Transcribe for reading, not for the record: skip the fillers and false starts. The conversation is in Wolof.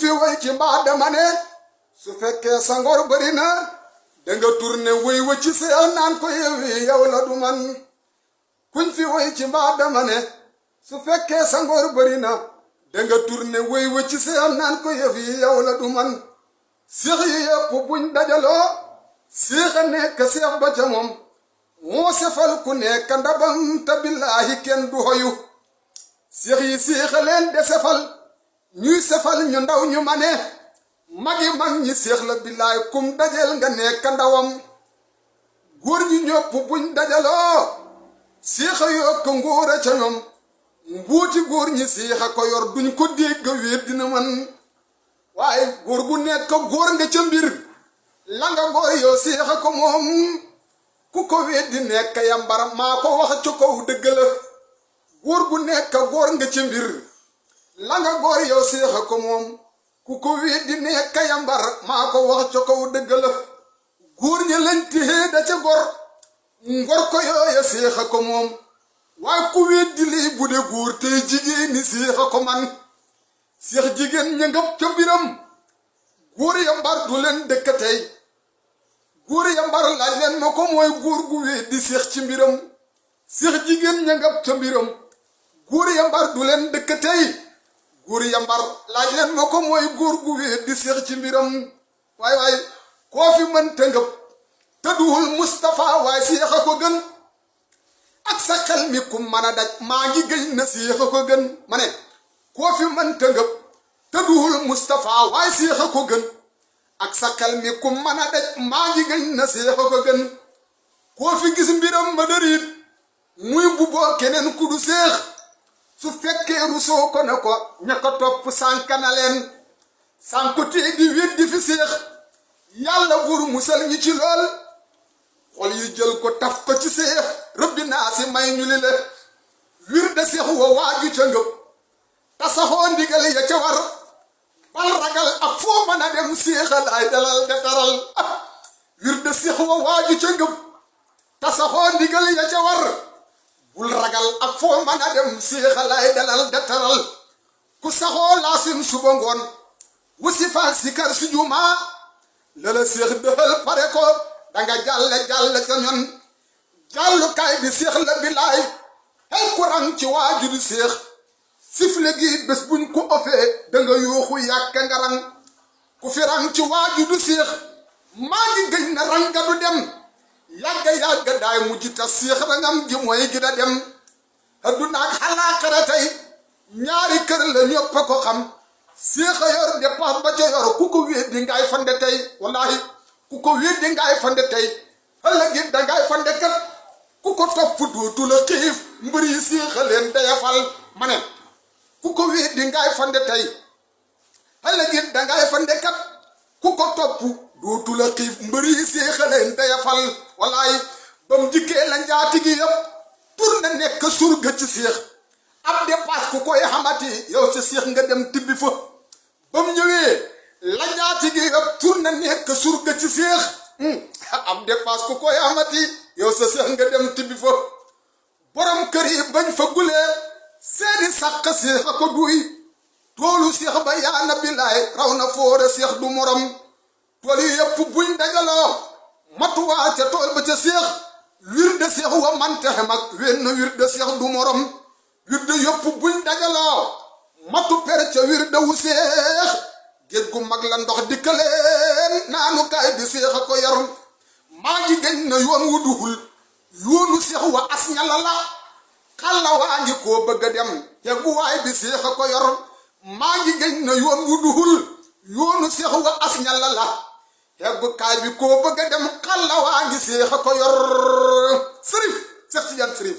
fi way ci mbaa dama ne su fekkee sa ngor bari na danga tourné way wa ci seex naan ko yewi yow la du man kuñ fi way ci mbaa dama ne su fekkee sa ngor bari na danga tourné way wa ci seex naan ko yewi yow la du man seex yi yëpp buñ dajaloo seex a nekk seex ba ca moom moo sefal ku nekk ndabam te billaahi kenn du hoyu seex yi seex a leen de sefal ñuy sefal ñu ndaw ñu mane magi mag ñi seex la billaahi kum dajel nga nekk ndawam góor ñi ñëpp buñ dajaloo seex a yokk nguur a ca ñoom mbuuti góor ñi seex a ko yor duñ ko dégg wéet dina man waaye góor gu nekk góor nga ca mbir la nga góor yow seex a ko moom ku ko weddi nekk yambar maa ko wax ca kaw dëgg la góor gu nekk góor nga ca mbir la nga góor yow seex a ko moom ku ko weddi nekk yambar maa ko wax ca kaw dëgg la góor ña lañ téye da ca gor ngor ko yooya seex a ko moom waaye ku weddi lii bu de góor tey jigéen ni seex a ko man seex jigéen ña ngab ca biram góor yambar du leen dëkk tey góor yambar laaj leen ma ko mooy góor gu weddi seex ci mbiram seex jigéen ña ngab ca mbiram góor yambar du leen dëkk tey góor yambar laaj leen ma ko mooy góor gu weddi seex ci mbiram waay koo fi mën te ngëb te duhul Mustapha waaye seex a ko gën ak sa xel mi ku mën a daj maa ngi gëñ na seex a ko gën ma ne koo fi mën te ngëb te duhul Mustapha waaye seex a ko gën ak sa xel mi ku mën a daj maa ngi gëñ na seex a ko gën koo fi gis mbiram ma dëriit muy mbuboo keneen ku du seex su fekkee rusoo ko ne ko ña ko topp sànk na leen sànku tee di weddi fi seex yàlla buur musal ñi ci lool xol yi jël ko taf ko ci seex rëbbi naa si may ñu li le wir de seex wa waaju ca ngëb tasaxoo ndigal ya ca war bal ragal ak foo mën a dem seexal ay dalal de taral wir de seex wa waaju ca ngëb tasaxoo ndigal ya ca war bul ragal ak foo mën a dem seexal ay dalal de taral ku saxoo laasin suba ngoon wusi faak sikar si jumaa lala seex dëxal pare ko danga jàlle ca ñon jàllukaay bi seex la bilaay ay kurang ci waajuru seex sifle gi bés buñ ko ofee danga yuuxu yàkk nga rang ku fi rang ci waajuru seex maa ngi gëñ na ranga du dem yàgga daay mujj ta seex rangam ji mooy gi da dem adduna ak xalaaxara tey ñaari kër la ñëpp a ko xam seex a yor dépense ba ca yor ku ko weddi ngay fande tey wallahi ku ko weddi ngay fande tey ëllëg it dangay fande kat ku ko topp dootu la xiif mbër yi seex a leen dayafal ma ne ku ko weddi ngay fande tey ëllëg it dangay fande kat ku ko topp dootu la xiif mbër yi seex a leen dayafal wallahi ba mu dikkee la njaati gi yëpp tur na nekk surga ci seex ab dépasse ku koy xamati yow sa seex nga dem tibbi fa ba mu ñëwee la njaati gi yëpp tur na nekk surga ci seex ab dépasse ku koy xamati yow sa seex nga dem tibbi fa borom kër yi bañ fa gulee seeni sàq seex a ko duy toolu seex ba yaana bilaay raw na foore seex du morom tool yi yëpp buñ dajaloo matuwaa ca tool ba ca seex wir de seex wa mante mag wenn wir de seex du morom wir de yëpp buñ dajaloo matu per ca wir de wu seex géej gu mag la ndox dikkaleen naanu kaay bi seex a ko yarum maa ngi gëñ na yoon wu duhul yoonu seex wa as ñala la xalla waa ngi koo bëgg a dem te bu waay bi seex a ko yor maa ngi gëñ na yoon wu duhul yoonu seex wa as ñala la te kaay bi koo bëgg a dem xalla waa ngi seex a ko yor sërif Seex Tijaan Sërif